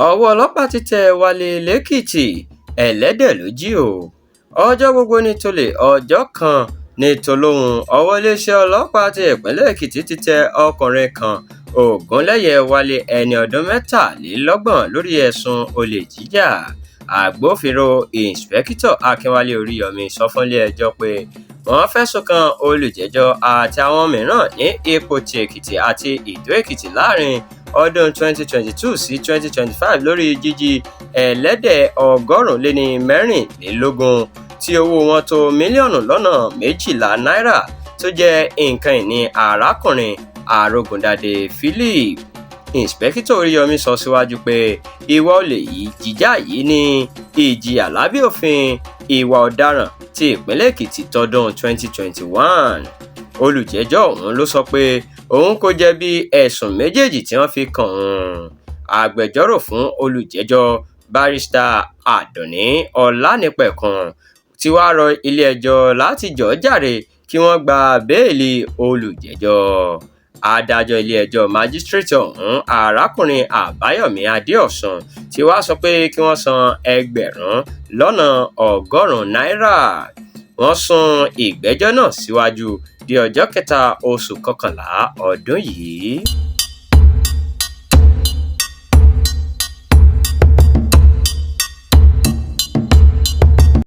Ọwọ́ ọlọ́pàá ti tẹ Wálé lẹ́kìtì, ẹlẹ́dẹ̀ ló jí o. Ọjọ́ gbogbo ní tolè, ọjọ́ kan ní tolóhun. Ọwọ́ iléeṣẹ́ ọlọ́pàá ti ìpínlẹ̀ Èkìtì ti tẹ ọkùnrin kan, Ògúnlẹ́yẹ Wálé, ẹni ọdún 33, lórí ẹ̀sùn olè jíjà. Agbófinró Ìǹṣìpẹ̀kìtọ́ Akínwálé Oríyọmí sọ fún ilé-ẹjọ́ pé wọ́n fẹ̀sùn kan olùjẹ́jọ́ àti àwọn mìíràn ní Ìpotì Èkìtì àti Ìdó-Èkìtì láàrin ọdún 2022 sí 2025 lórí jíjí ẹlẹ́dẹ̀ 124 tí owó wọn tó mílíọ̀nù lọ́nà 12 náírà tó jẹ́ nǹkan ìní arákùnrin Arógundádé Philip. Ìǹṣìpẹ̀kìtọ́ Oríyọmí sọ síwájú pé ìwà olè jíjà yìí ní ìjìyà lábẹ́ òfin ìwà ọ̀daràn ti ìpínlẹ̀ Èkìtì tọdún 2021. Olùjẹ́jọ́ ọ̀hún ló sọ pé òun kò jẹ̀bi ẹ̀sùn méjèèjì tí wọ́n fi kan òun. Agbẹjọ́rò fún olùjẹ́jọ́, Barrister Àdùnní Ọlánìpẹ̀kun, ti wá rọ ilé-ẹjọ́ láti jọ̀ọ́ jàre kí wọ́n gba béèlì olùjẹ́jọ́. Adájọ́ ilé-ẹjọ́ májísíréètì ọ̀hún, arákùnrin Àbáyọ̀mí Adéọ̀sùn, ti wá sọ pé kí wọ́n san ẹgbẹ̀rún lọ́nà 100 náírà. Wọ́n sún ìgbẹ́jọ́ náà síwájú di ọjọ́ 3 oṣù kọkànlá ọdún yìí.